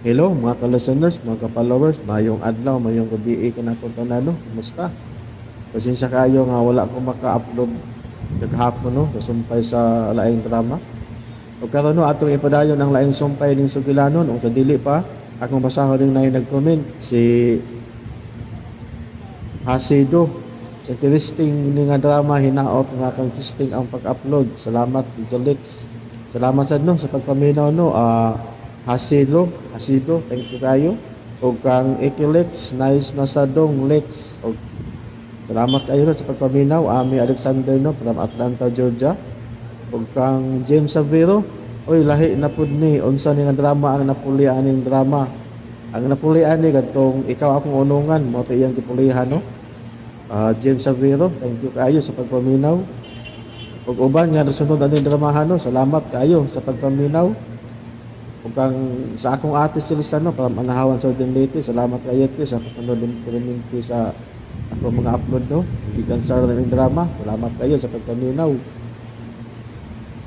Hello mga ka-listeners, mga ka-followers, mayong adlaw, mayong gabi kanatong tanan, no? Kumusta? Pasensya kayo nga wala ko maka-upload naghapon, no, sa sumpay sa laing drama. O karon, no, atong ipadayon ang laing sumpay ning sugilanon. Ung sa dili pa, akong basahon ning naay nag-comment si Hasido. Interesting ni nga drama, hinaot nga consistent ang pag-upload. Salamat, Lex. Salamat sad, no, sa pagpaminaw, no. Hasido, Hasido, thank you kayo. O kang Ekilex, nice na sa dong Lex. O salamat kayo, no, sa pagpaminaw. Ami Alexander, no, from Atlanta, Georgia. O kang James Savero, oy, lahi na pud ni, unsa ni nga drama ang napuli aning drama? Ang napuli ani kadtong Ikaw Akong Unungan, mo to iyang gipulihan, no. James Savero, thank you kayo sa pagpaminaw. Ug uban nga nasunod aning dramahan, no, salamat kayo sa pagpaminaw. Ug kang sa akong ate si Lisa, no, from Anahawan, Southern Leyte, salamat kayo te sa pagsunod ng perminti sa akong mga upload, no. Gikan sa ning drama, salamat kayo sa pagpaminaw.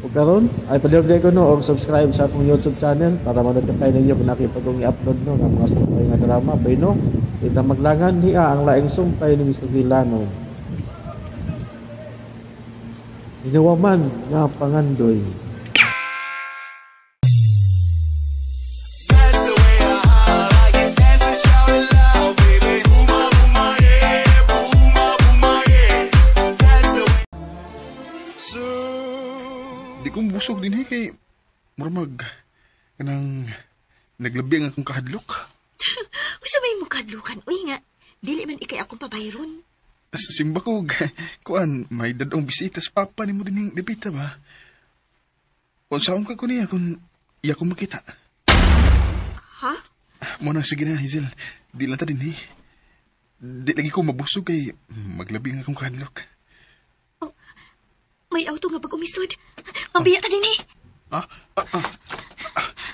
Ug karon ay palihog ko, no, og subscribe sa akong YouTube channel para ma-notify ninyo kung nakipagong i-upload, no, nga mga sumpay nga drama. Bueno, kita maglangan niya ang laing sumpay ning sugilanon. Hinuwaman nga pangandoy. Di ko busog din eh, kay murmag kanang naglabi ang akong kahadlok. Usa may mukadlukan, uy, nga dili man ikay akong pabayron. Simba ko, kuan, may dadong bisita sa papa ni mo din yung dipita ba? Unsaon ka ko niya kung iya ko makita? Ha? Mo na, sige na, Hazel. Di lang ta din eh. Di lagi ko mabusog kay maglabi ang akong kahadlok. Oh, may auto nga pag umisod. Mabiya ta din eh.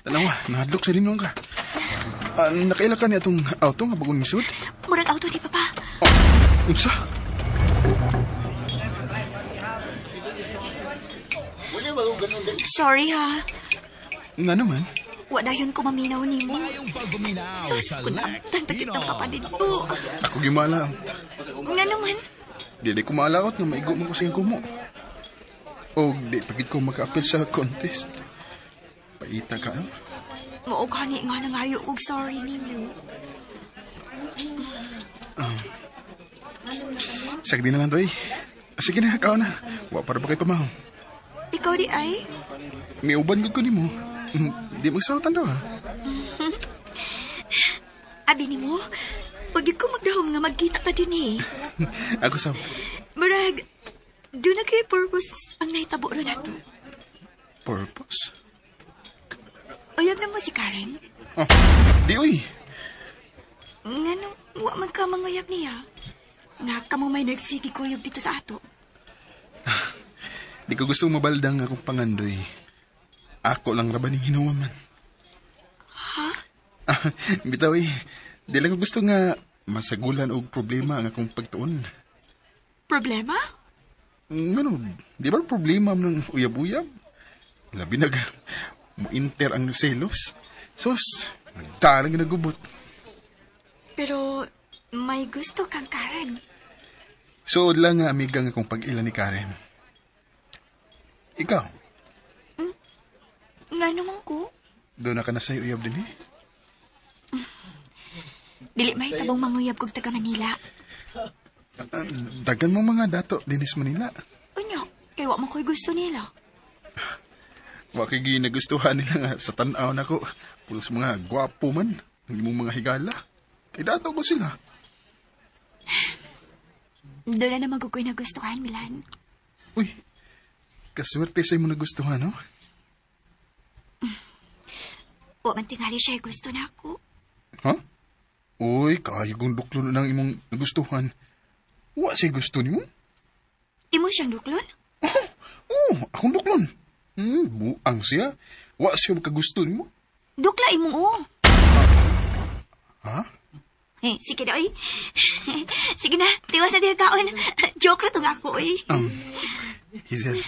Tanawa, nahadlok sa rinong ka. Nakaila ka niya itong auto nga bagong misod? Murag auto ni Papa. Oh, unsa? Sorry ha. Nga naman? Wala yun ko maminaw ni mo. Sus, kung naamtan pa kitang papa dito. Ako gimalaot. Nga naman? Di ko maalaot nga maigo man ko sa iyang kumo. O di pagid ko maka-appeal sa contest. Paita ka, no? Mao gani nga nangayo og sorry nimo. Sagdi na lang to eh. Sige na, kao na. Wa para ba kay pamaw? Ikaw di ay? Miuban gud ko nimo. Di magsawtan daw ha. Abi nimo, wag ko magdahom nga magkita ta din eh. Ako sab. Murag, doon na kay purpose ang nahitabo ron nato. Purpose? Uyab na mo si Karen? Oh, di uy. Ngano, wa man ka manguyab niya. Nga kamo may nagsigi kuyog dito sa ato. Di ko gusto mabaldang akong pangandoy. Ako lang ra ba ning hinuwaman? Ha? Bitaw eh. Di lang ko gusto nga masagulan og problema ang akong pagtuon. Problema? Ngano, di ba problema ng uyab-uyab? Labi nag mo-inter ang selos. Sus, nagtalang nagubot. Pero may gusto kang Karen. Suod lang nga amiga nga akong pag-ila ni Karen. Ikaw? Nga naman ko? Doon na ka na sa'yo uyab din eh. Dili may tabong manguyab kog taga Manila. Dagan mo mga dato dinis Manila. Unya, kay wa man ko'y gusto nila. Wa kay ginagustuhan nila nga sa tan-aw nako. Pulos mga gwapo man ang imong mga higala. Kay dato ko sila. Doon na naman ko ko'y nagustuhan, Milan. Uy, kaswerte sa imo nagustuhan, no? Wa man tingali siya gusto na ako. Ha? Uy, kayo kong duklon ng imong nagustuhan. Wa siya gusto nimo? Imo siyang duklon? Oh, oh, akong duklon. Buang siya. Wa siya makagusto nimo. Dukla imong o. Ha? Eh, sige na, oy. Sige na, tiwas na diha kaon. Joke ra tong ako, oy. Hazel.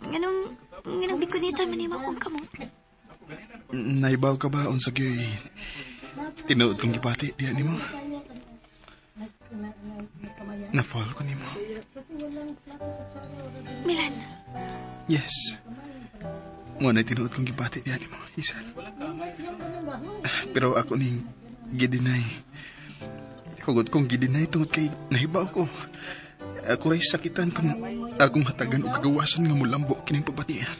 Nganong bikunitan man nimo akong kamot? Naibaw ka ba unsa gyud tinuod kong gibati diha nimo? Na-fall ko nimo. Milan. Yes. Mo na tinuod kong gibati diha nimo, Hazel. Pero ako ning gidinay. Hugot kong gidinay tungod kay nahibaw ko. Ako ray sakitan kung akong hatagan o kagawasan nga mulambo kining pagbatian.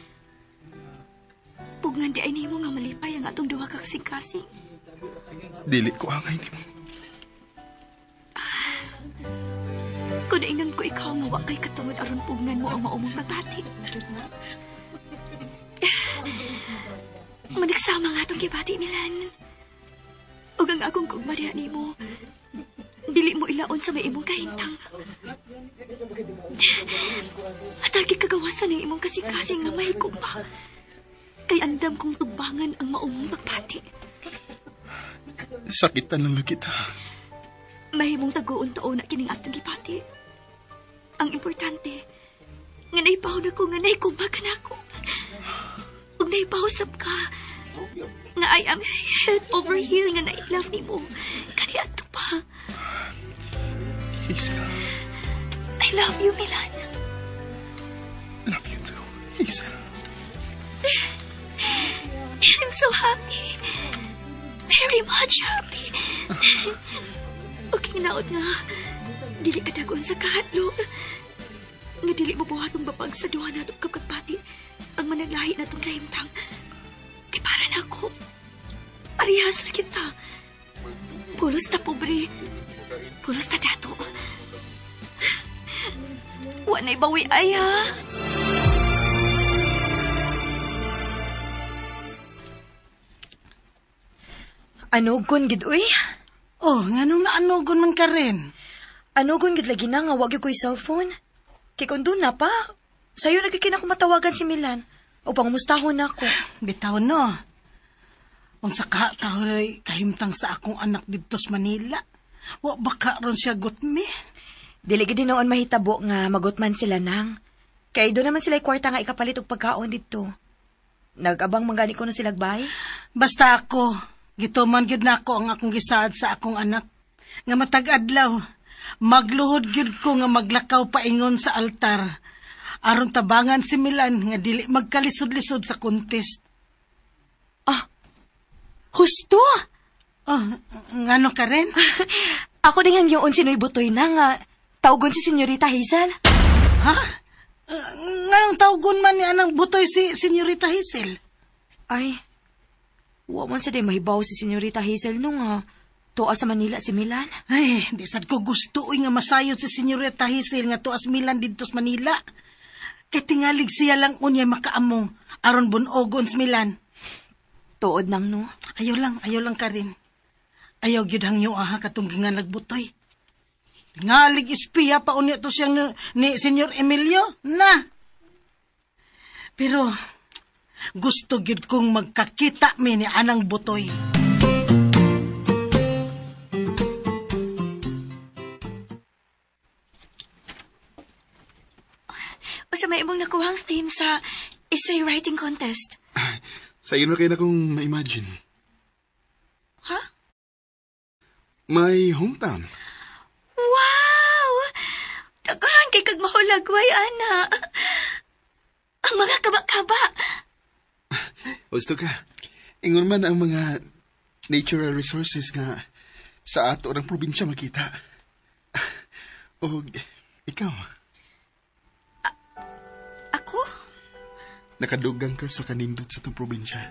Pugngan di ay nimo nga malipay ang atong duha ka kasing-kasing. Dili ko angay nimo. Kung naingnan ko ikaw nga wa kay katungod aron pugnan mo ang maumong pagbati. Managsama nga atong gibati, Milan. Ug ang akong kugma diha nimo, dili mo ilaon sa may imong kahintang. Atagi kagawasan ng imong kasing-kasing nga may kugma. Kay andam kong tugbangan ang maumong pagbati. Sakitan lang lang kita. Mahimong tagoon taon na kining atong gibati. Ang importante, nga naibaw na ko nga naikugma ka na ako. Ug naibaw sab ka nga I am head over heel nga na-love nimo. Kani adto pa. Hazel. I love you, Milan. Love you too, Hazel. I'm so happy. Very much happy. Okay, naot nga. Dili ka dagon sa kahadlok. Nga dili mo buhatong babag sa duha natong kapagpati ang managlahi natong kahimtang. Kay para na ako. Parehas ra kita. Pulos ta pobre. Pulos ta dato. Wa na'y bawi ay ha. Anugon gid uy? Oh, nganong naanugon man ka rin? Anugon gid lagi na nga wag gyud ko'y cellphone. Kay kung doon na pa, sayo na gyud ako matawagan si Milan. O pangumustahon na ako. Bitaw no. Unsa ka tahoy kahimtang sa akong anak didto sa Manila. Wa baka ron siya gutmi. Dili gid noon mahitabo nga magutman sila nang. Kay doon naman sila kwarta nga ikapalit og pagkaon didto. Nag-abang man gani ko no sila bay. Basta ako, gituman gyud nako ang akong gisaad sa akong anak. Nga matag adlaw, magluhod gyud ko nga maglakaw paingon sa altar. Aron tabangan si Milan nga dili magkalisod-lisod sa contest. Ah, husto! Oh, ngano ka rin? Ako din ang yung sinoy butoy na nga tawgon si Senyorita Hazel. Ha? Nganong tawgon man ni anang butoy si Senyorita Hazel? Ay, wa man sa day mahibaw si Senyorita Hazel nung ha. Tuwa sa Manila si Milan. Ay, di sad ko gusto uy nga masayod si Senyorita Hazel nga tuas Milan didto sa Manila. Kay tingalig siya lang unya makaamong aron bunogon sa Milan. Tuod nang no. Ayaw lang ka rin. Ayaw gyud hangyo aha katong ginganag butoy. Tingalig ispiya pa unya to siyang ni Senyor Emilio na. Pero gusto gyud kong magkakita mi ni anang butoy. Usa may imong nakuhang theme sa essay writing contest. Sa inyo kayo na kong ma-imagine. Ha? My hometown. Wow! Daghan kay kag mahulagway, ana. Ang mga kaba-kaba. Gusto ka. Ingon man ang mga natural resources nga sa ato ng probinsya makita. O ikaw? Ako? Nakadugang ka sa kanindot sa itong probinsya.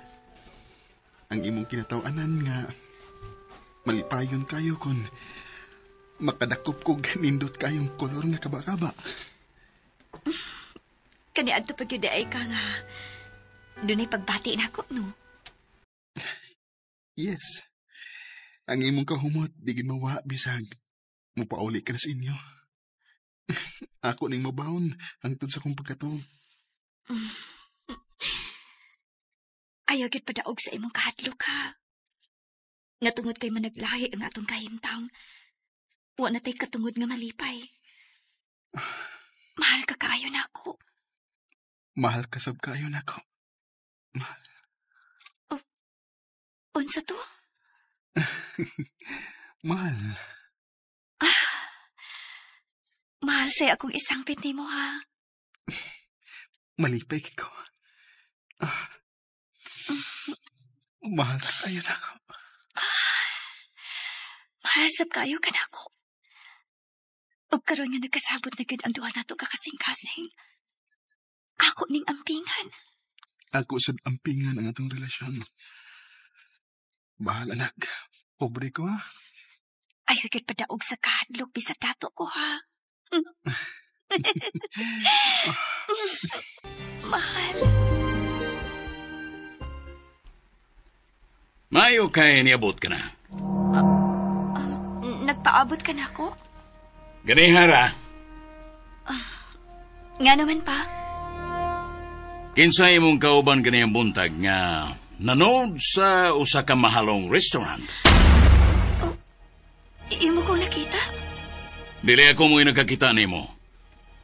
Ang imong kinatawanan nga malipayon kayo kung makadakop kog nindot kayong kolor nga kaba-kaba. Kaniadto pag yun ay ka nga dunay pagbati na ako, no? Yes. Ang imong kahumot, di gid mawa bisag mupauli ka na sa inyo. Ako ning mabawon hangtod sa akong pagkatuog. Ayaw gid padaog sa imong kahadlok ka. Nga tungod kay managlahi ang atong kahimtang, wa na tay katungod nga malipay. Mahal ka kaayo nako. Mahal ka sab kaayo nako. Mahal. Unsa to? Mahal. Mahal sa'yo akong isangpit nimo ha. Malipay ko. Mahal sa kayo na ako. Mahal sab kayo ka nako. Ug karon nga nagkasabot na gyud ang duha nato kakasing-kasing. Ako ning ampingan. Ako sad ampingan ang atong relasyon. Mahal anak. Pobre ko ha. Ayaw gyud padaog sa kahadlok bisag dato ko ha. Mahal. Mayo kay niabot ka na. Nagpaabot ka na ako? Ganihara. Nga naman pa. Kinsa imong kauban ganiyang buntag nga nanood sa usa ka mahalong restaurant. Oh, imo kong nakita? Dili ako mo'y nakakita nimo.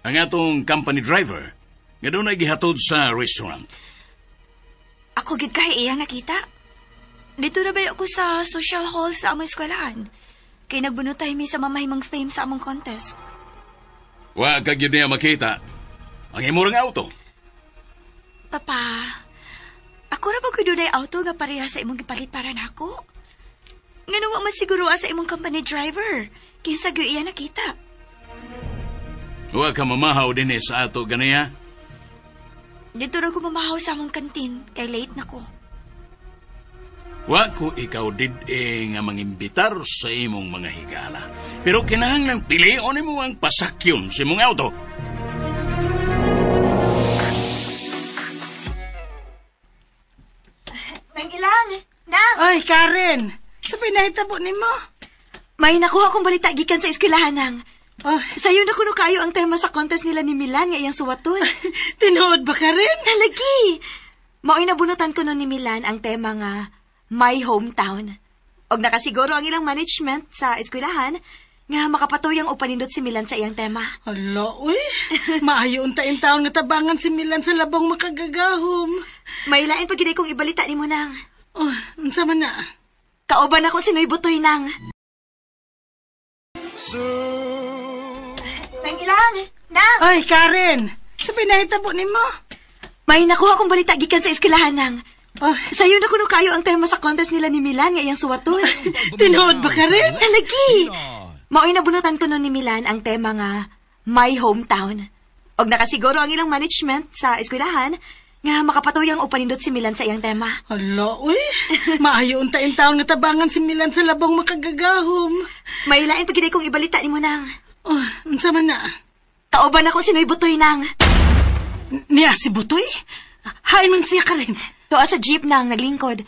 Ang atong company driver nga doon ay gihatod sa restaurant. Ako gid kay iya nakita. Dito ra ba ako sa social hall sa among eskwelahan. Kay nagbunotay mi sa mamahimong theme sa among contest. Wa ka gyud niya makita ang imong auto. Papa, ako ra ba kuy dunay auto nga pareha sa imong gipalit para nako? Ngano wa man siguro sa imong company driver? Kinsa gyud iya nakita? Wa ka mamahaw dinhi sa ato ganiya. Dito ra ko mamahaw sa among kantin kay late na ko. Wa ko ikaw did-e nga mangimbitar sa imong mga higala. Pero kinahanglang pilion nimo ang pasakyon sa imong auto. Nang ilang! Nang! Ay, Karen! Sa pinahitabo nimo? May nakuha akong balita gikan sa eskwelahan, Nang. Oh. Sayo na kuno kayo ang tema sa contest nila ni Milan nga iyang suwaton. Tinuod ba, Karen? Nalagi! Mao'y nabunutan ko nun ni Milan ang tema nga My Hometown. Og nakasiguro ang ilang management sa eskwelahan nga makapatuyang upanindot si Milan sa iyang tema. Hala, uy. Maayo unta in taon nga tabangan si Milan sa labong makagagahom. May lain pa gid kong ibalita nimo nang. Oh, unsa man na? Kauban ako si Noy Butoy nang. Nang ilang? Nang! Ay, Karen! Sa pinahitabo nimo? May nakuha akong balita gikan sa eskwelahan nang. Oh. Sayo na kuno kayo ang tema sa contest nila ni Milan nga iyang suwaton. Tinuod ba, Karen? Nalagi! Mao'y nabunutan ko nun ni Milan ang tema nga My Hometown. Og nakasiguro ang ilang management sa eskwelahan nga makapatuyang upanindot si Milan sa iyang tema. Hala, uy. Maayo unta in taon nga tabangan si Milan sa labong makagagahom. May lain pa gid kong ibalita nimo nang. Oh, unsa man na? Kauban ako si Noy Butoy nang. Niya si Butoy? Hain man siya, Karen. Tuwa sa jeep nang naglingkod.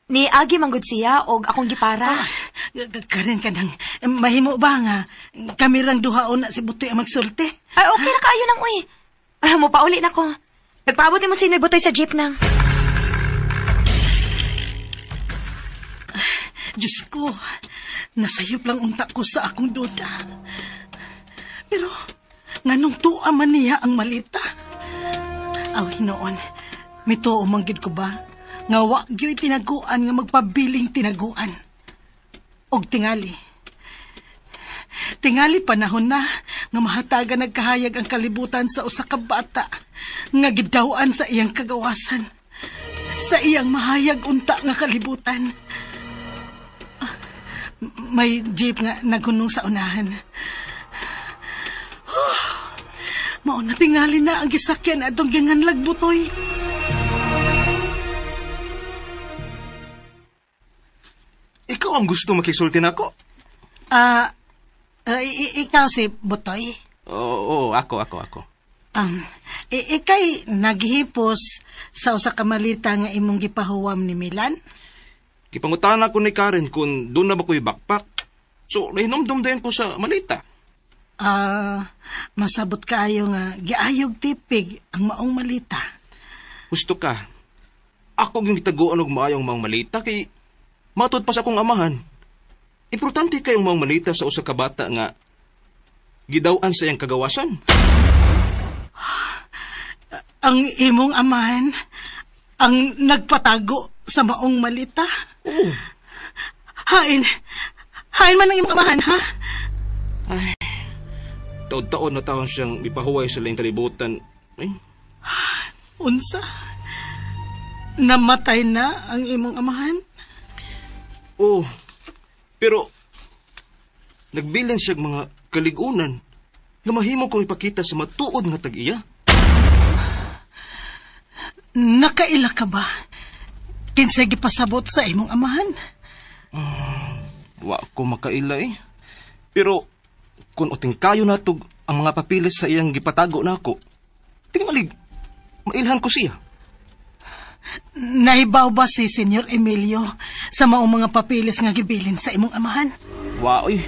Ni Agi manggod siya og akong gipara. Ah, Karen ka nang, mahimo ba nga kami rang duhaon na si Butoy ang magsulti? Ay, okay na kaayo nang uy. Ah, mopauli na ko. Nagpaabot nimo si Noy Butoy sa jeep nang. Diyos ko, nasayop lang unta ko sa akong duda. Pero, nganong tuwa man niya ang malita? Aw, hinoon, mituo man gid ko ba? Nga wa gyud tinaguan nga magpabiling tinaguan. Og tingali. Tingali panahon na nga mahatagan nagkahayag ang kalibutan sa usa ka bata nga gidaw-an sa iyang kagawasan. Sa iyang mahayag unta nga kalibutan. May jeep nga nagunong sa unahan. Mao na tingali na ang gisakyan atong ginganlag Butoy. Ikaw ang gusto makisulti nako? Ikaw si Butoy? Oo, ako. Ikay naghihipos sa usa ka malita nga imong gipahuwam ni Milan? Gipangutana ko ni Karen kung doon na ba ko'y backpack. So, nahinomdom din ko sa malita. Masabot kaayo nga giayog tipig ang maong malita. Gusto ka. Ako yung gitaguan og maayong maong malita kay matud pa sa akong amahan. Importante kayong maong malita sa usa ka bata nga gidaw-an sa iyang kagawasan. Ang imong amahan ang nagpatago Sa maong malita? Oo. Hain. Hain man ang imong amahan, ha? Ay, taon-taon na taon siyang ipahuway sa laing kalibutan. Ay. Unsa? Namatay na ang imong amahan? Oo. Pero, nagbilin siya mga kaligunan na mahimo kong ipakita sa matuod nga tag-iya. Nakaila ka ba? Kinsay gipasabot sa imong amahan? Wa ko makaila eh. Pero, kung uting kayo natog ang mga papilis sa iyang gipatago nako, tingmalig, mailhan ko siya. Nahibaw ba si Senyor Emilio sa maong mga papilis nga gibilin sa imong amahan? Wa oy.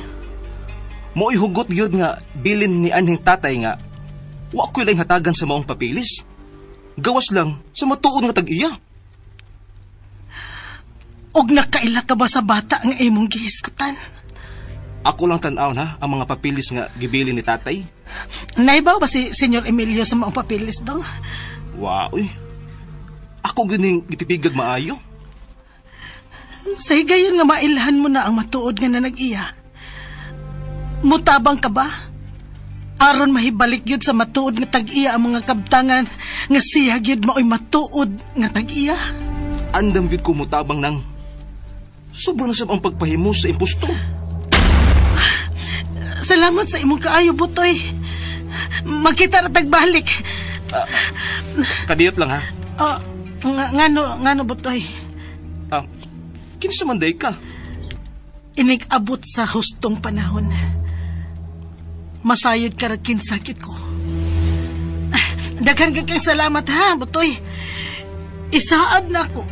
Mo'y hugot gyud nga bilin ni anhing tatay nga wa ko'y laing hatagan sa maong papilis. Gawas lang sa matuod nga tag-iya. Og nakaila ka ba sa bata nga imong gihisgutan? Ako lang tan-aw na ang mga papilis nga gibilin ni tatay. Naibaw ba si Senyor Emilio sa maong papilis dong? Wa oy. Ako gining gitipigag maayo. Sa higayon nga mailhan mo na ang matuod nga nanag-iya. Mutabang ka ba? Aron mahibalik yun sa matuod nga tag-iya ang mga kabtangan nga siya gyud maoy matuod nga tag-iya. Andam gyud ko mutabang nang sobrang sab ang pagpahimo sa impostor. Salamat sa imong kaayo, Butoy. Magkita ra tagbalik. Kadiyot lang ha. Ngano Butoy? Kinsa man day ka? Inig-abot sa hustong panahon. Masayod ka ra kinsakit ko. Daghan kang salamat ha, Butoy. Isaad na ako.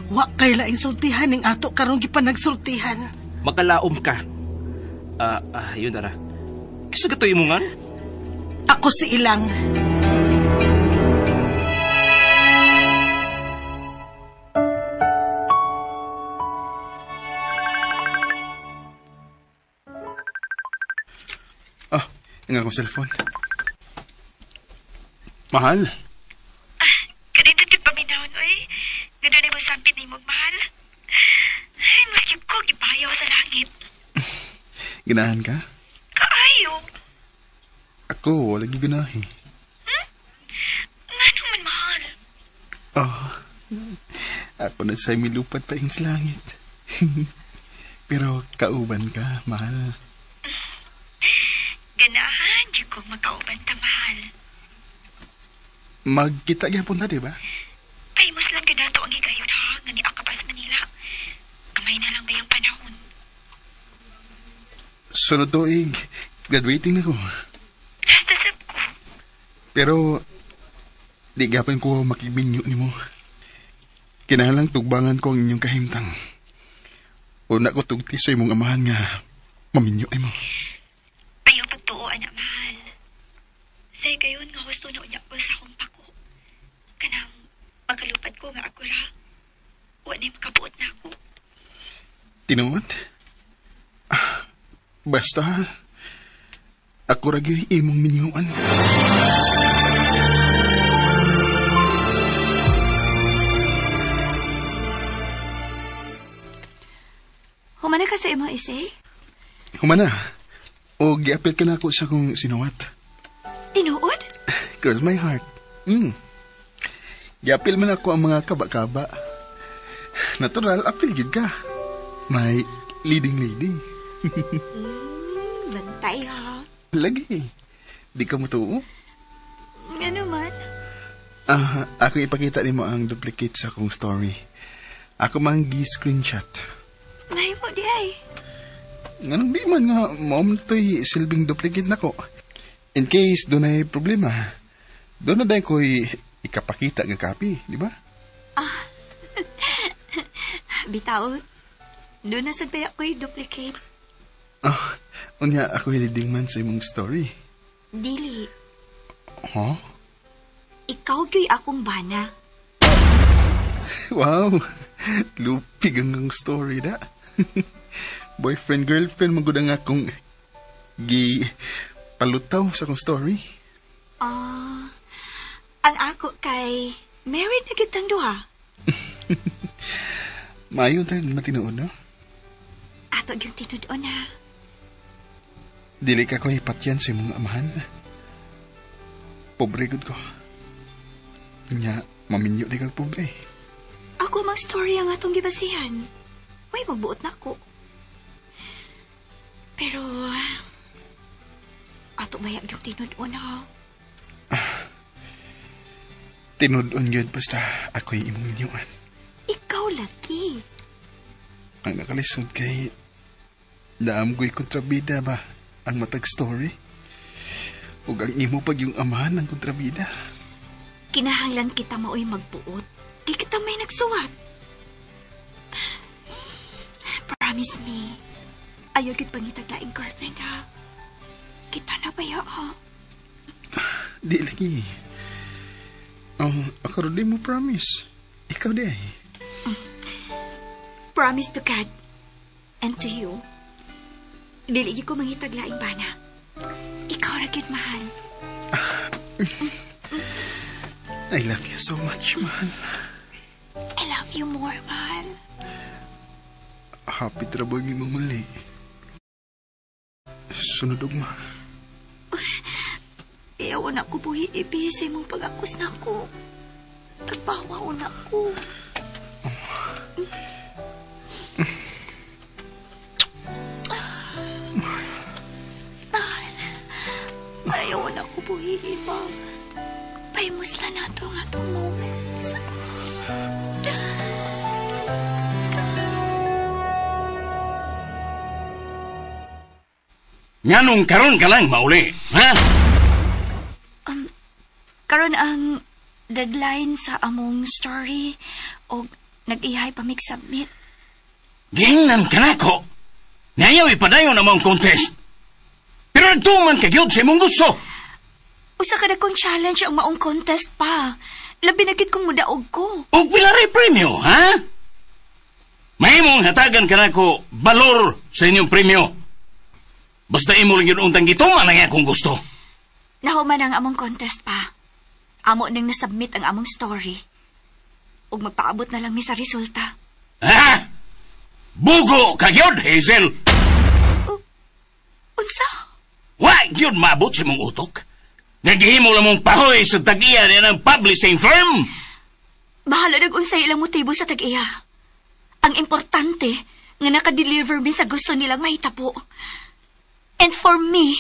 Wa kay laing sultihan ning ato karong gipanagsultihan. Makalaom ka. Yun dara. Kisa katoy mo ngan? Ako si Ilang. Ang akong cellphone. Mahal. Kanindot kit paminahon, oy. Nga doon ay masampit ni mong mahal. Ay, maski ko, gipayaw sa langit. Ganahan ka? Kaayo. Ako, wala giganahin. Nga naman, mahal. Oh, ako na sa'y milupat pa sa langit. Pero kauban ka, mahal. Ganahan, di ko makauban ta, mahal. Magkita gyapon ta, di ba? Pahimos lang ganato ang higayon, ha? Nga ni Aka pa sa Manila. Kamay na lang ba yung panahon? Sunod tuig, graduating na ko. Hasta sab ko. Pero, di gapon ko makibinyo ni mo. Kinahanglang tugbangan ko ang inyong kahimtang. Una ko tugti sa imong amahan nga maminyo ni mo. Ayaw pagtuo, anak, mahal. Say gayon nga gusto na unya ko sa akong pako. Kanang makalupad ko nga ako ra. Wa na'y makabuot na ako. Tinuod? Basta, ako ra gyud imong minyuan. Humana ka sa imong essay? Humana. O giapil ka na ako sa akong sinuwat. Tinuod? Cross my heart. Giapil man ako ang mga kaba-kaba. Natural, apil gid ka. May leading lady. Bantay ha. Lagi. Di ka mo tuo? Nga naman. Ako ipakita nimo ang duplicate sa akong story. Ako man gi-screenshot. Ngayon mo di ay. Nganong di man nga mao man to'y silbing duplicate nako. In case dunay problema, doon na dahil ko'y ikapakita nga copy, di ba? Bitaw, doon na sad baya ko'y duplicate. Unya ako hiliding man sa imong story. Dili. Huh? Ikaw gyud akong bana. Wow! Lupig ang story da. Boyfriend, girlfriend, magud ang akong gi palutaw sa akong story. Ang ako kay married na kitang duha. Maayo tayong matinuod, no? Ato yung tinud-on, ha? Dili ka ko ipatyan sa imong amahan. Pobre gud ko. Nya, maminyo di kag pobre. Ako mang story ang atong gibasihan. Uy, magbuot na ako. Pero, ato bayag yung tinud-on, ha? Tinud-on yun basta ako'y imong minyuan. Ikaw lagi. Ang nakalisod kay naam ko'y kontrabida ba ang matag story? Ug ang imo pag yung amahan ng kontrabida. Kinahanglan kita maoy magbuot. Di kita may nagsuwat. Promise me. Ayaw gid pangitag laing girlfriend, ha? Kita na ba ya, ha? Di lagi. Oh, ako rin di mo promise. Ikaw di ay. Promise to God and to you. Dili ko mangitag laing bana. Ikaw ra gyud, mahal. I love you so much, mahal. I love you more, mahal. Happy traboy mi muli. Sunod ugma. Iyaw na ko buhi ibi sa imong pag-akos na ako. Tagbawa na ko. Mahal. Ayaw na ko buhi iba. Pahimusla na ito ang atong moments. Nganong karon ka lang mauli, ha? Karon ang deadline sa among story o nag-ihay pa mig-submit. Gingnan ka na ko. Ngayaw ipadayon ang among contest. Pero nagtuman ka gyud sa imong gusto. Usa ka dagkong challenge ang maong contest pa. Labi na gyud kong mudaog ko. Og pila ray premyo, ha? Mahimong hatagan ka na ko balor sa inyong premyo. Basta imo lang yun untang gituman ang akong gusto. Nahuman ang among contest pa. Amo nang nasubmit ang among story. Ug magpaabot na lang mi sa resulta. Ha? Bugo ka gyud, Hazel! Unsa? Wa gyud maabot sa imong utok? Nagihimo lang mong pahoy sa tag-iya niya ng publishing firm? Bahala nag unsay ilang motibo sa tag-iya. Ang importante nga naka-deliver mi sa gusto nilang mahitabo. And for me,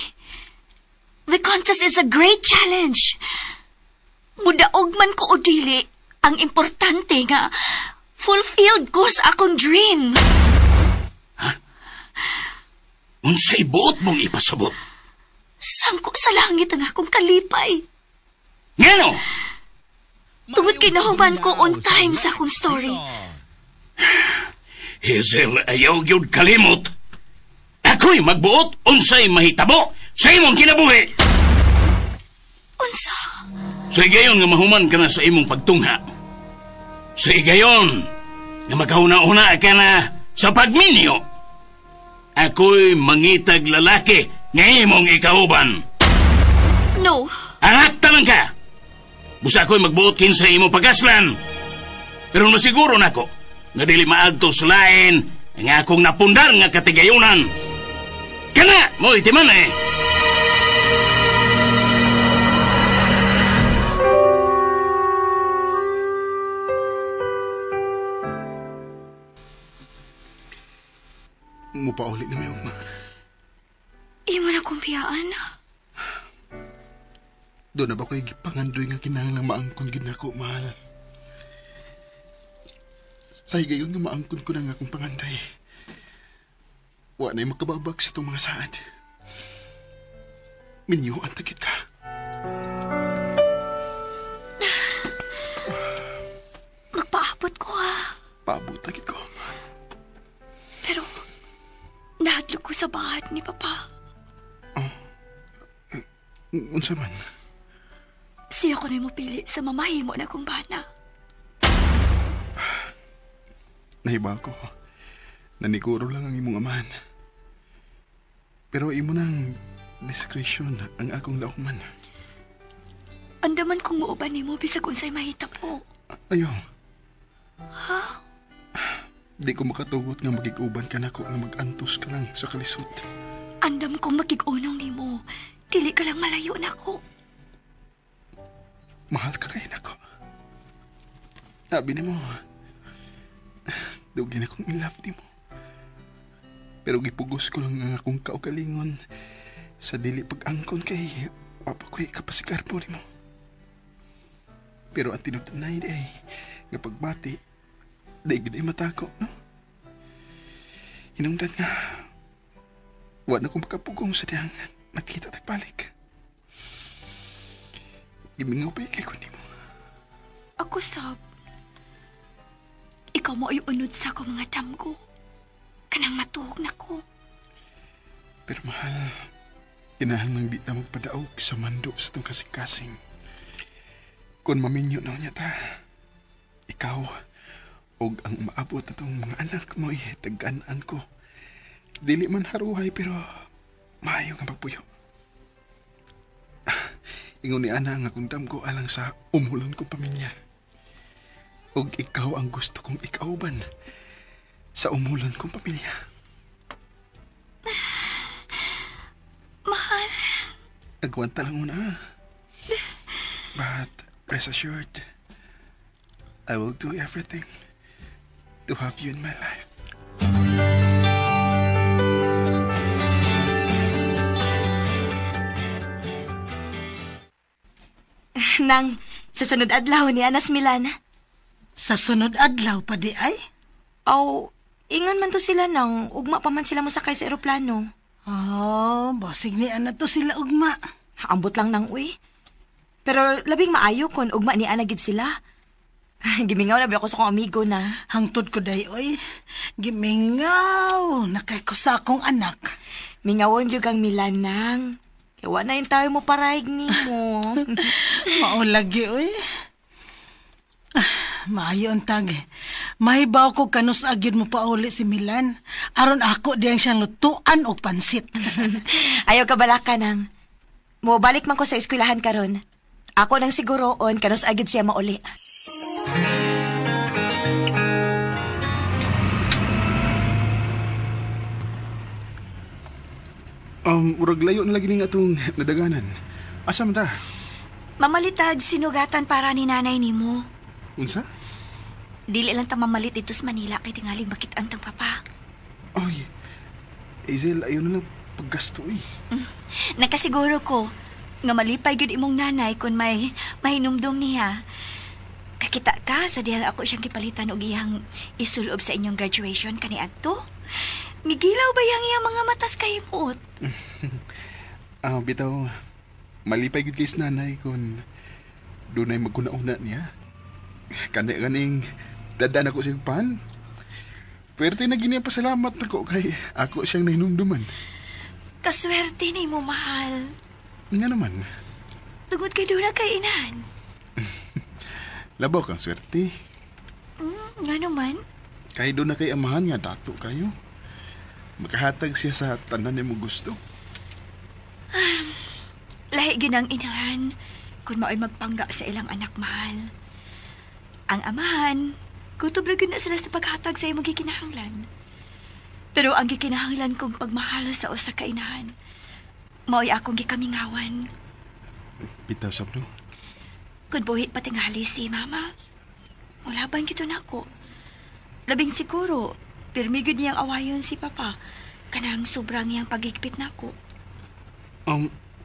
the contest is a great challenge. Mudaog man ko o dili, ang importante nga fulfilled ko sa akong dream. Ha? Unsay buot mong ipasabot? Sangko sa langit ang akong kalipay. Ngano? Tungod kay nahuman ko on time sa akong story. Hazel, ayaw gyud kalimot. Ako'y magbuot unsay mahitabo sa imong kinabuhi. Unsa? Sa higayon nga mahuman ka na sa imong pagtungha. Sa higayon nga magkauna-una ka na sa pagminyo. Ako'y mangitag lalaki nga imong ikauban. No. Anak tanang ka. Busa ako'y magbuot kinsa imong pagkaslan. Pero masiguro nako nga dili maadto sa lain ang akong napundar nga katigayunan. Kana mo itiman eh. Mupauli na may ugma. Imo na kumpiyaan. Doon na ba ko'y gipangandoy nga kinahanglang maangkon gid nako, mahal? Sa higayon nga maangkon ko na nga akong pangandoy. Wa na'y makababag sa itong mga saad. Minyuan tagit ka. Magpaabot ko, ha? Paabot tagit ko, mahal. Pero, nahadlok ko sa bahat ni Papa. Oh. Unsa man? Siya ko na'y mupili sa mamahimo na kong bana. Nahiba ko. Naniguro lang ang imong amahan. Pero imo nang discretion ang akong laukman. Andaman kong muuban nimo bisag unsay mahita po. Ayaw. Ha? Di ko makatugot nga magig-uban ka nako nga mag-antos ka lang sa kalisod. Andam kong makig-unong nimo. Dili ka lang malayo nako. Mahal ka kay nako. Sabi nimo, dugay na kong in love nimo. Pero gipugos ko lang ang akong kaugalingon sa dili pag-angkon kay wa pa ko'y kapasigarbo nimo. Pero ang tinud-anay ay nga pagbati, di gid ay matako, no? Hinungdan nga, wa na kong makapugong sa diyang nakita tagbalik. Gimingaw pa ikay ko nimo. Ako sab, ikaw mo ay unod sa akong mga damgo. Kanang matuog na ko. Pero mahal, kinahanglang di ta magpadaog sa mando sa itong kasing-kasing. Kung maminyo na niya ta, ikaw og ang maabot atong mga anak mo ay tagaan ko. Dili man haruhay pero maayo nga pagpuyo. Ingon ni Ana nga kung damgo alang sa umulon kong pamilya. Og ikaw ang gusto kong ikauban sa umulon kong pamilya. Mahal. Agwanta lang una. But rest assured, I will do everything to have you in my life. Nang, sa sunod adlaw ni Anas Milan. Sa sunod adlaw pa di ay? Aw, ingon man to sila nang ugma pa man sila mosakay sa eroplano. Oh, basig ni Ana to sila ugma. Ambot lang nang uy. Pero labing maayo kon ugma ni Ana gid sila. Gimingaw na ba ako sa akong amigo na. Hangtod ko day oy. Gimingaw na kay ko sa akong anak. Mingawon gyud kang Milan nang. Kaya wa na yung tayo mo paraig nimo. Mao lagi oy. Maayo ang tag. Mahibaw ko kanus agyud mo pauli si Milan. Aron ako diyang siyang lutuan og pansit. Ayaw ka balaka nang. Mobalik man ko sa eskwelahan karon. Ako nang siguroon kanus agid siya mauli. Murag layo na lagi ning atong nadaganan. Asa man ta? Mamalitag sinugatan para ni nanay nimo. Unsa? Dili lang ta mamalit dito sa Manila kay tingaling makit-an tang papa. Oy. Hazel, ayaw na lang paggasto eh. Nakasiguro ko nga malipay gyud imong nanay kun may mahinumdum niya. Kakita ka sa dihang ako siyang gipalitan og iyang isulob sa inyong graduation kaniadto. Migilaw ba yang iyang mga matas kay himot? Bitaw, malipay gyud kay nanay kun dunay maguna-una niya. Kani-kaning dadan ako siyang pan. Pwerte na gini pasalamat nako kay ako siyang nahinumduman. Kaswerte ni mo, mahal. Nga naman. Tungod kay duna kay inahan. Labaw kang swerte. Nga naman. Kay doon na kay amahan nga dato kayo. Makahatag siya sa tanan nimo gusto. Lahi ginang inahan kung mao'y magpangga sa ilang anak, mahal. Ang amahan, kutob ra gyud na sila sa paghatag sa imong gikinahanglan. Pero ang gikinahanglan kong pagmahal sa usa ka inahan, mao'y akong gikamingawan. Bitaw sab no. Kung buhi pa tingali si mama, mulaban gito nako. Labing siguro, pirmi gyud niyang awayon si papa, kanang sobrang niyang pagigpit nako.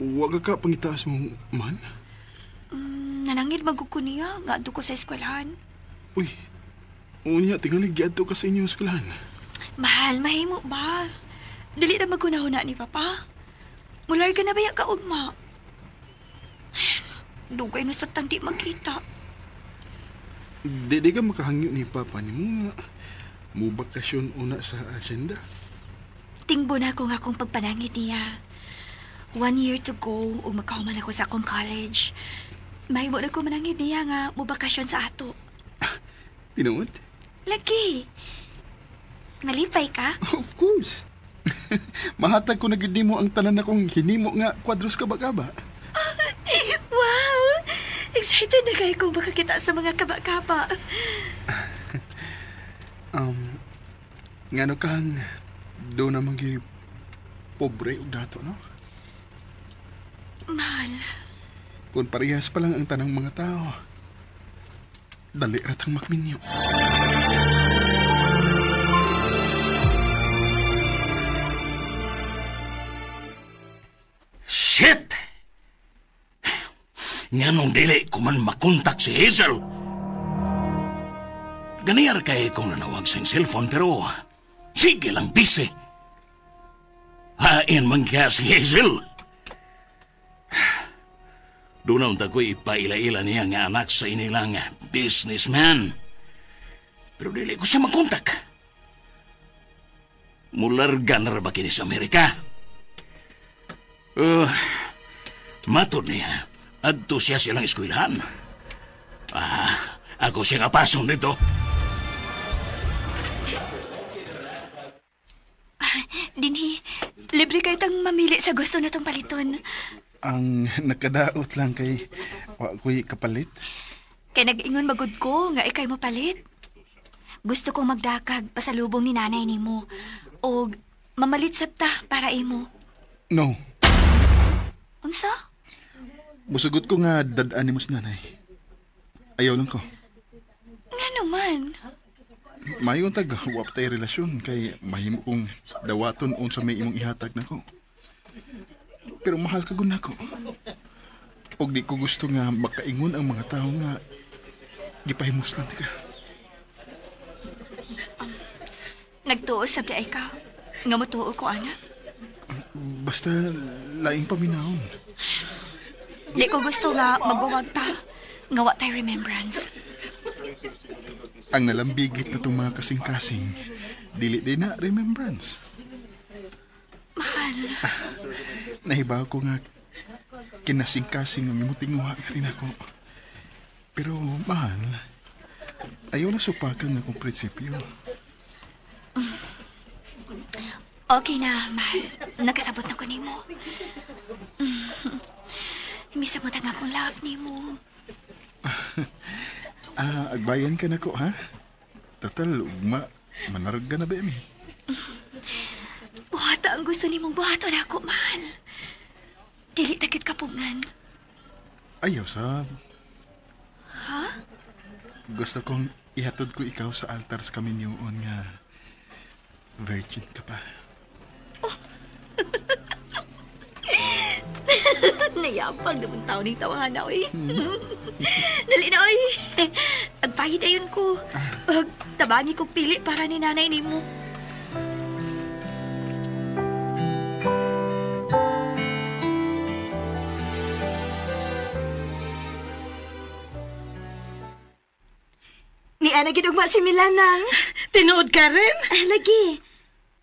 Wag ka pangitaas mong man? Nanangid magug ko niya, nga adto ko sa eskwelahan. Uy, unya, tingali giadto ka sa inyong eskwelahan. Mahal, mahimo ba? Dili na magunahuna ni papa. Mular ka na ba ya ka ugma? Dugay na sa tandi magkita. Di ka makahangyo ni papa ni mo nga. Mubakasyon una sa asyenda. Tingbo na ako nga akong pagpanangit niya. 1 year to go ug makahuman ako sa akong college. Mahimo na ko manangit niya nga mubakasyon sa ato. Tinuod? Lagi. Malipay ka? Of course. Mahatag ko na gid nimo ang tanan akong hinimo nga kwadros kaba-kaba. Wow! Excited na kayo kung makakita sa mga kaba-kaba. Ngano kang doon na magi pobre og dato, no? Mahal. Kung parehas pa lang ang tanang mga tao, dali ratang makminyo. Shit! Nganong dili ko man makontak si Hazel. Ganiyar kay kong nanawag sa cellphone pero sige lang busy. Hain man kaya si Hazel. Doon ang ko'y ipaila-ila niya nga anak sa inilang businessman. Pero dili ko siya makontak. Mularga na ba kini sa Amerika? Matod niya, adto siya silang eskwelahan. Ako siya kapason nito. Dinhi, libre kayo tang mamili sa gusto na tong paliton. Ang nakadaot lang kay wa ko'y kapalit. Kay nag-ingon magud ko nga ikay mo palit. Gusto kong magdakag pasalubong ni nanay nimo og mamalit sabta para imo. No. Unsa? Musugot ko nga dad-an nimo sa nanay. Ayaw lang ko. Ngano man? Mayon tag wa pa tay relasyon kay mahimo kong dawaton unsa may imong ihatag nako. Pero mahal ka gud nako. Og di ko gusto nga makaingon ang mga tao nga gipahimuslan ti ka. Nagtuo sab di ay ka. Nga motuo ko ana. Basta laing paminahon. Di ko gusto nga magbuwag ta. Nga wa tay remembrance. Ang nalambigit na itong mga kasing-kasing, dili din na remembrance. Mahal. Nahibaw ko nga kinasing-kasing ang imong tinguha ka rin ako. Pero mahal, ayaw na supakan nga akong prinsipyo. Okay na, mahal. Nakasabot na ko nimo. Misa mo tang akong love nimo. Agbayan ka na ko, ha? Total, ugma, manarag ka na ba, mi? Buhata ang gusto nimong buhaton ako, mahal. Dili takit kapungan. Ayaw, sab. Ha? Gusto kong ihatod ko ikaw sa altar sa kaminyoon nga virgin ka pa. Oh. Nayapag naman tao ng tawahan na, oy. Dali na, oy. Agpahid ayon ko. Tabangi kong pili para ni nanay nimo. Ni Ana gidugma si Milanang. Tinuod ka rin? Lagi.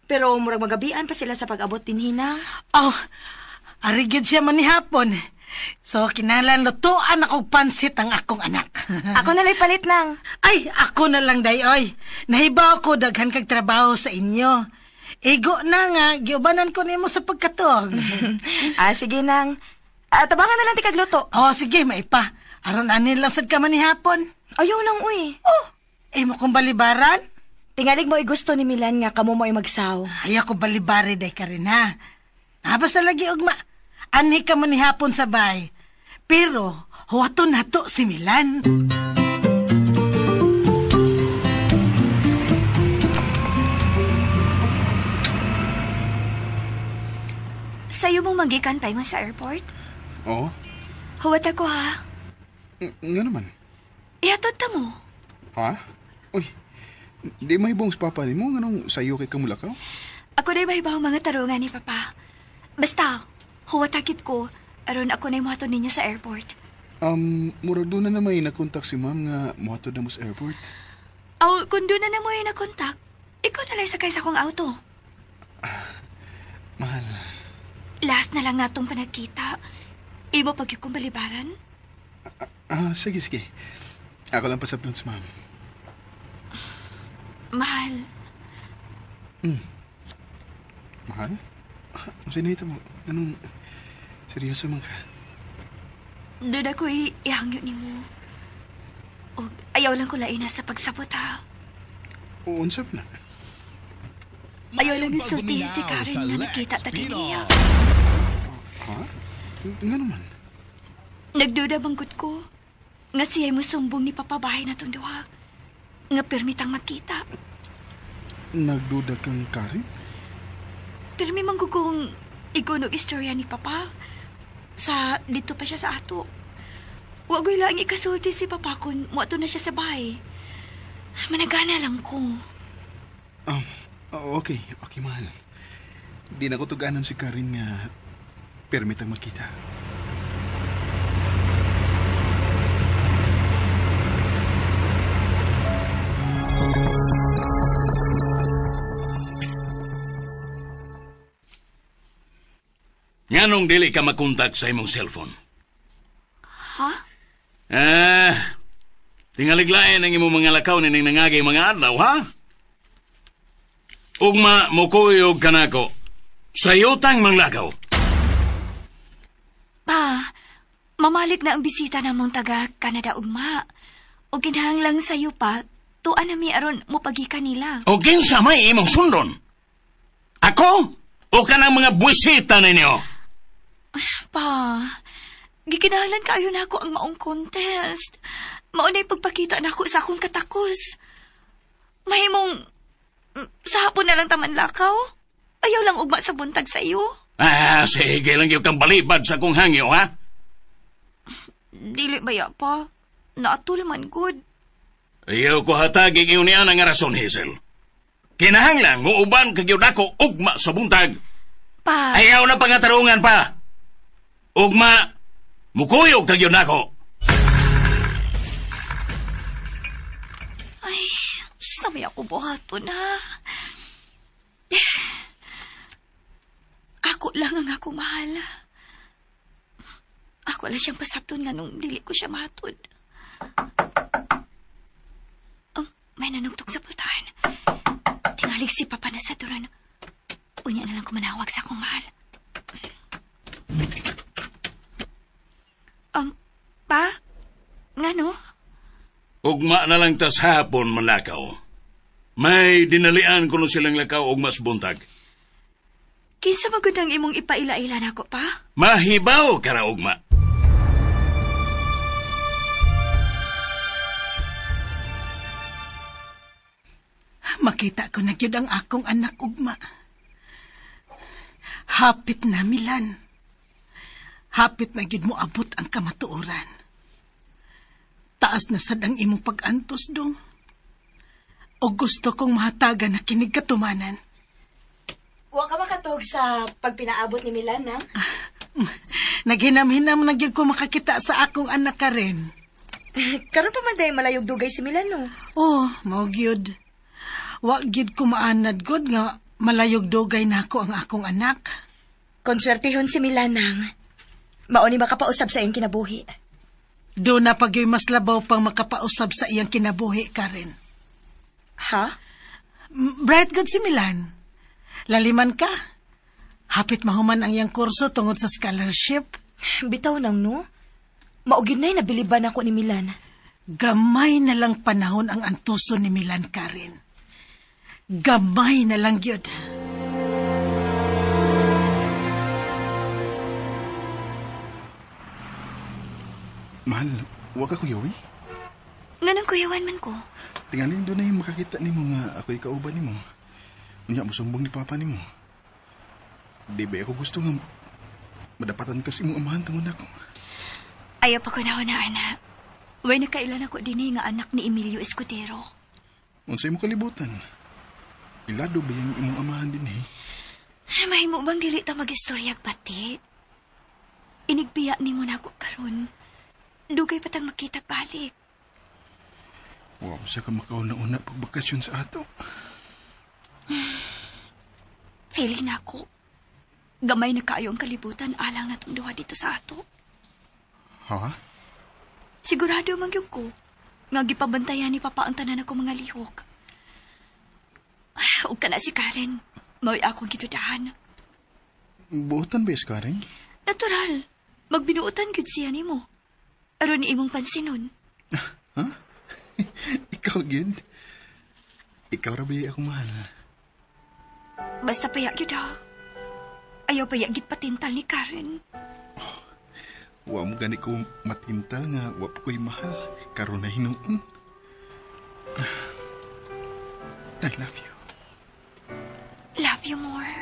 Pero murag magabian pa sila sa pag-abot din hinang. Oh, arigid siya manihapon. So, kinalan lutuan akong pansit ang akong anak. Ako na lang palit nang. Ay, ako na lang, dayoy. Nahibaw ko daghan kag trabaho sa inyo. Igo na nga, giubanan ko nimo sa pagkatuog. Sige nang. Tabangan na lang ti kagluto. Oh, sige, maipa. Aron anin lang sad ka manihapon. Ayaw nang, uy. Oh, imo kong balibaran? Tingalig mo ay gusto ni Milan nga kamo mo ay magsaw. Ay, ako balibari day ka rin, ha? Basta lagi ugma. Anhi ka man hapon sa bay. Pero, huwato na to si Milan. Sa'yo mong manggikan pa ingon sa airport? Oo. Huwat ako, ha? Nga naman. Ihatod ta mo. Ha? Uy, di may buong papa ni mo. Nganong sa'yo kay kamulakaw? Ako na may mga tarungan ni Papa. Basta, huwatakit ko. Aron ako na muhatod ninyo sa airport. Murag doon na may nakontak si ma'am nga muhatod na mo sa airport. Aw, kung doon na mo yung nakontak, ikaw na lang sakay sa akong auto. Mahal. Last na lang natong panagkita. Ibo pag kong balibaran? Sige, sige. Ako lang pasabdon sa ma'am. Mahal. Mahal? Ang sinahita mo? Anong seryoso man ka? Doon ako ihangyo ni mo. O ayaw lang ko lain na sa pagsabot, ha? Unsap na. Ayaw lang isultihin si Karen na nakita ta niya. Ha? Nga naman? Nagduda bangkot ko. Nga siya'y musumbong ni Papa bahay na itong duha. Nga permitang magkita. Nagduda kang Karen? Pirmi manggugong igunog istorya ni Papa. Sa dito pa siya sa ato. Wagoy lang ikasulti si Papa kung muato na siya sa bahay. Managana lang ko. Okay. Okay, mahal. Di na ko tuganan si Karen nga permitang makita. Nganong dili ka makontak sa imong cellphone? Ha? Ah, tingaliglain ang imong mga lakaw nining nangagay mga adlaw, ha? Ugma mukuyog ka nako. Sayotang manglakaw. Pa, mamalik na ang bisita namong taga Canada ugma. O kinahanglang sayo pa, tuan na mi aron mupagi kanila. O kinsa may imong sundon? Ako? O kanang mga buwisita ninyo? Pa, gikinahanglan kayo na ako ang maong contest. Maunay pagpakita na ako sa akong katakos. Mahimong, sa hapon na lang taman lakaw. Ayaw lang ugma sa buntag sa iyo. Ah, sige lang yung kang balibad sa akong hangyo, ha? Dili ba ya pa? Naatul man good. Ayaw ko hatagig iyon niya nga rason, Hazel. Kinahanglan, muuban kagyud ako ugma sa buntag. Pa. Ayaw na pangatarungan pa. Ugma, mukuyog kagyud nako. Ay, samay ako buhaton na. Ako lang ang akong mahal. Ako lang siyang pasabton nga nung dili ko siya mahatod. Oh, may nanugtog sa pultahan. Tingalig si Papa na sa turan. Unya na lang kumanawag sa akong mahal. Pa? Ngano? Ugma na lang tas hapon manlakaw. May dinalian kuno silang lakaw og mas buntag. Kinsa magud ang imong ipaila-ila nako pa? Mahibaw kara ugma. Makita ko na gyud ang akong anak ugma. Hapit na Milan. Hapit na gyud mo abot ang kamatuoran. Taas na sad ang imong pag-antos dong. O gusto kong mahatagan na kinig katumanan. Wa ka makatog sa pagpinaabot ni Milan, na? Naghinam-hinam na gyud ko makakita sa akong anak ka rin. Karon pa man tayo malayog dugay si Milan, no? Oh, mao gyud. Wa gyud ko maanad gud nga malayog dugay nako ang akong anak. Konswertihon si Milan, nang. Mao ni makapausab sa iyang kinabuhi. Do na pagyoy mas labaw pang makapausab sa iyang kinabuhi ka rin. Ha? Bright good si Milan. Laliman ka. Hapit mahuman ang iyang kurso tungod sa scholarship. Bitaw nang, no? Maugin na'y nabiliban ako ni Milan. Gamay na lang panahon ang antuso ni Milan, Karen. Gamay na lang yun. Mahal, wag ka kuyawi. Nganong kuyawan man ko? Tingaling doon na yung makakita ni mo nga ako'y kauban ni mo. Unya, musumbong ni Papa ni mo. Di ba ako gusto nga madapatan kasi mong amahan tungod ako. Ayaw pa ko na anak. Way nakailan ako din nga anak ni Emilio Escudero. Unsay mo kalibutan? Ilado ba yung imong amahan din eh? Mahimo bang dili ta mag-istoryag pati? Inigbiya ni mo na ako karon. Dugay patang makitag balik. Wow, sa ka makauna-una pagbakasyon sa ato. Feeling na ako. Gamay na kaayo ang kalibutan alang natong duha dito sa ato. Ha? Sigurado man gyud ko nga gipabantayan ni Papa ang tanan ako mga lihok. Ug kana si Karen, mao'y akong gitudahan. Buotan ba si Karen? Natural. Magbinuotan gyud siya nimo. Aron imong pansinon. Ha? Ikaw gyud? Ikaw ra ba akong mahal? Basta paya gyud ha. Ayaw paya gid patintal ni Karen. Wa mo gani ko matintal nga wa pa ko'y mahal. Karon na hinuon. I love you. Love you more.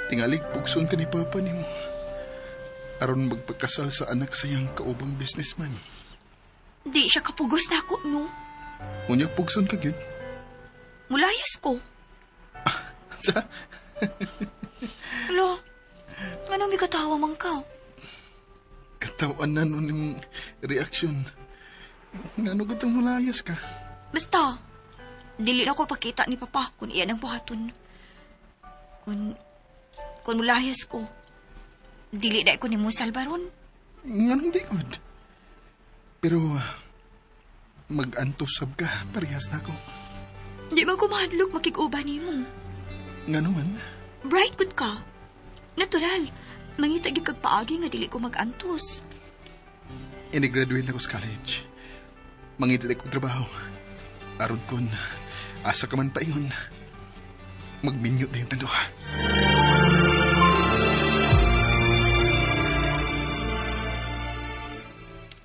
Tingalig pugson ka ni Papa nimo. Aron magpagkasal sa anak sa iyang kaubang businessman. Di siya kapugos na ako, no? Unya pugson ka gyud. Mulayas ko. Sa? Alo, anong may katawa man ka? Katawan na nun yung reaksyon. Ngano gutong mulayas ka? Basta, dili na ko pakita ni Papa kung iyan ang buhaton. Kung mulayas ko, dili na ko ni mo salbaron. Nganong di good? Pero, mag-antos sab ka, parehas na ako. Di ba kumahadlok makig-uban nimo? Ngano man? Bright good ka. Natural, mangita gyud kag paagi nga dili ko mag-antos. Ini-graduate na ko sa college. Mangita na kong trabaho. Aron kon, asa ka man paingon. Magminyo na yung tanduha.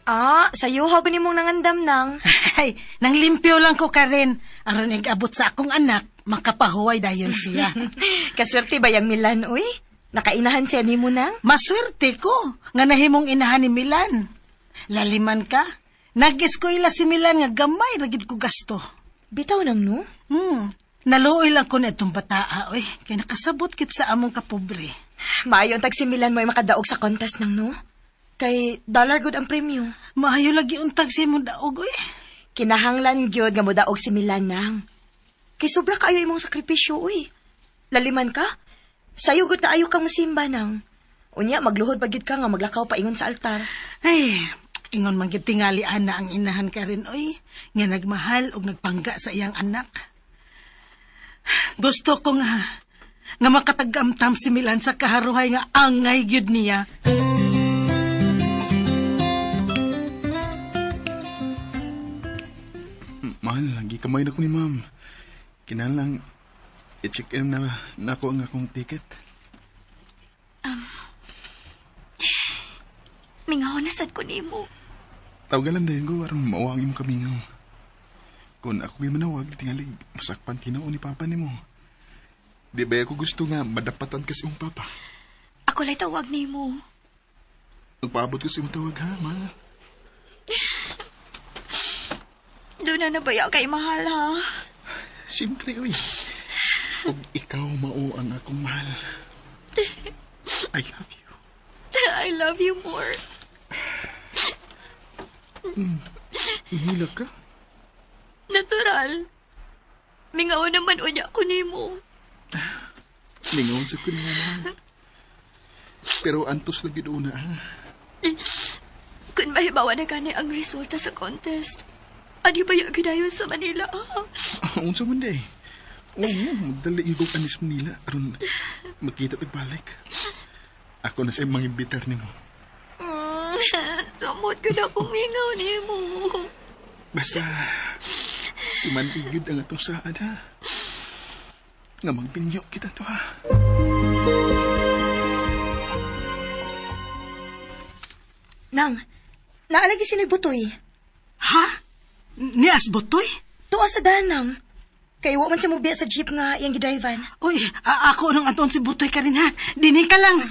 Ah, sayo ha gani mong nangandam nang. Ay, nang limpyo lang ko Karen. Aron ig-abot sa akong anak, makapahuway dayon siya. Kaswerte ba yang Milan, uy? Nakainahan siya nimo nang? Maswerte ko nga nahimong inahan ni Milan. Laliman ka. Nag-eskwela si Milan nga gamay ra gid ko gasto. Bitaw nang no? Naluoy lang ko na itong bataa, oy. Kay nakasabot kit sa among kapobre. Maayo tag si Milan mo'y makadaog sa contest nang no? Kay dollar good ang premyo. Maayo lagi untag sa imong daog, oy. Kinahanglan gyud nga modaog si Milan nang. Kay sobra kaayo imong sakripisyo, uy. Laliman ka? Sayo gud kaayo kang musimba nang. Unya magluhod pa gyud ka nga maglakaw paingon sa altar. Ay, ingon man gyud tingali ana ang inahan ka rin, oy, nga nagmahal og nagpangga sa iyang anak. Gusto ko nga makatagamtam si Milan sa kaharuhay nga angay gyud niya. Mahal, lagi kamay na ko ni ma'am. Kinahanglan i-check in na ako ang akong ticket. Mingaw na sad ko nimo. Tawagan lang dayon ko aron mauwa ang imong kamingaw. Kung ako manawag, tingali masakpan kinao ni Papa nimo. Di ba ako gusto nga madapatan kasi imong Papa? Ako lay tawag nimo. Magpaabot ko sa imong tawag ha, mahal. Doon na nabaya kay mahal ha. Siyempre, uy. Ug ikaw mao ang akong mahal. I love you. I love you more. Hihilak ka? Natural. Mingaw naman unya ko nimo. Mingaw sa ko naman. Pero antos lagi doon na, ha? Kung mahibawa na gani ang resulta sa contest, ano ba yung ginayon sa Manila? Unsa man day. Oo, magdali yung kong anis Manila. Aron magkita tagbalik. Ako na sa mga imbitar nimo. Samot ko na kung mingaw nimo. Basta, imanigid ang atong saad, ha? Nga magbinyo kita to, ha? Nang, naalagi sino'y butoy. Ha? Nias butoy? Tuwa sa danang. Kay wa man siya mubiya sa jeep nga iyang gidrivan. Uy, ako nang aton si Butoy ka rin, ha? Dini ka lang.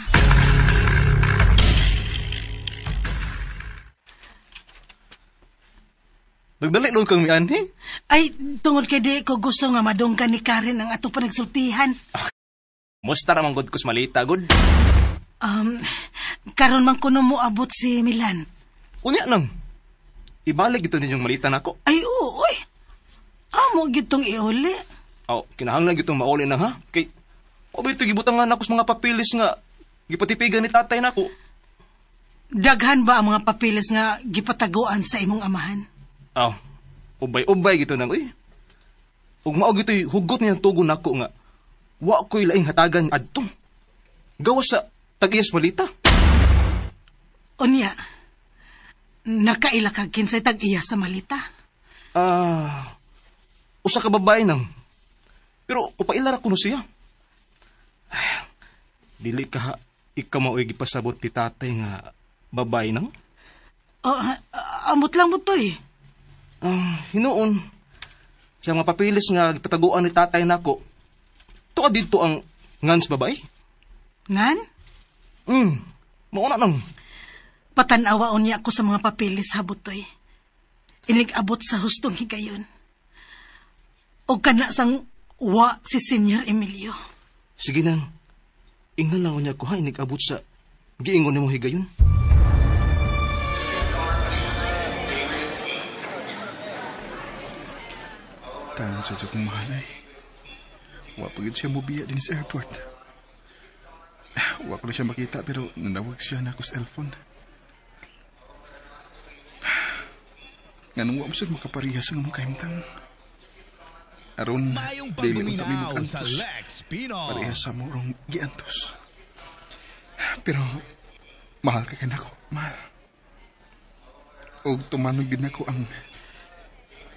Nagdali doon kang mianhi? Ay, tungod kay di ko gusto nga madunggan ni Karen ang atong panagsultihan. Musta ramang good kus malita, good. Karon man kuno mo abot si Milan. Unya nang. Ibalik ito ninyong malita nako. Ay, oo, oy. Amo gyud tong iuli. Aw, kinahanglan gyud tong mauli na ha. Kay obi ito gibutangan nako sa mga papilis nga gipatipigan ni tatay nako. Daghan ba ang mga papilis nga gipataguan sa imong amahan? Aw, ubay-ubay gito nang uy. Ug mao gitoy hugot niyang tugon nako nga wa ko'y laing hatagan adto. Gawas sa tag-iyas malita. Unya, nakaila ka kinsay tag-iya sa malita? Usa ka babae nang. Pero upailara ko no siya. Ay, dili ka ha, ikaw mao'y gipasabot ti tatay nga babay nang? Oh, amot lang mo to eh. Hinuon, sa mga papilis nga gipataguan ni tatay nako, tuwa dito ang ngans babae. Ngan? Mauna nang. Patanawaon niya ako sa mga papilis, ha, Butoy. Inig-abot sa hustong higayon. O kana sang wa si Senyor Emilio. Sige nang. Ingnan lang niya ko ha, inig-abot sa giingon nimo higayon. Taon siya sa kong mahal ay. Wa pa gid siya mobiya din sa airport. Wa ko na siya makita pero nanawag siya na ako sa cellphone. Nganong wa mo siya makaparehas nga mong kahimtang. Aron, Maayong dili unta mi pagbuminaw sa mag-antos. Lex Pinoy. Parehas sa morong giantos. Pero, mahal ka kanako, mahal. Og tumanog din ako ang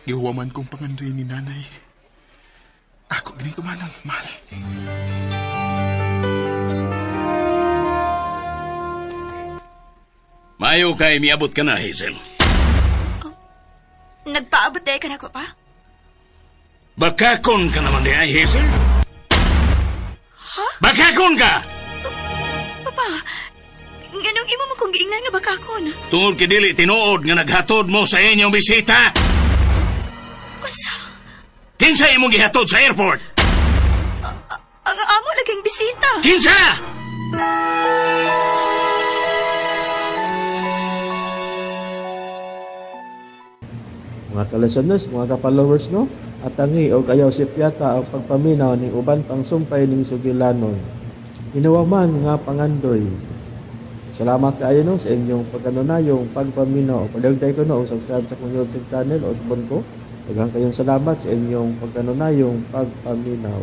gihuwaman kong pangandoy ni nanay. Ako gini tumanog, mahal. Mayo kay miabot ka na, Hazel. Nagpaabot dahil ka na ko pa? Bakakon ka naman di ay, Hazel. Ha? Bakakon ka! Papa, nganong imo mo kong giingnan nga bakakon? Tungod kay dili tinuod nga naghatod mo sa inyong bisita. Unsa? Kinsa imong gihatod sa airport? Ang amo laging bisita. Kinsa? Mga ka-listeners, mga ka-followers, no? Atangi og ayaw si Piata ang pagpaminaw ning uban pang sumpay ning sugilanon. Hinawaman nga pangandoy. Salamat kaayo no sa inyong pagkanunayong pagpaminaw. Padagday ko no og subscribe sa akong YouTube channel Osbon ko. Daghang kayong salamat sa inyong pagkanunayong pagpaminaw.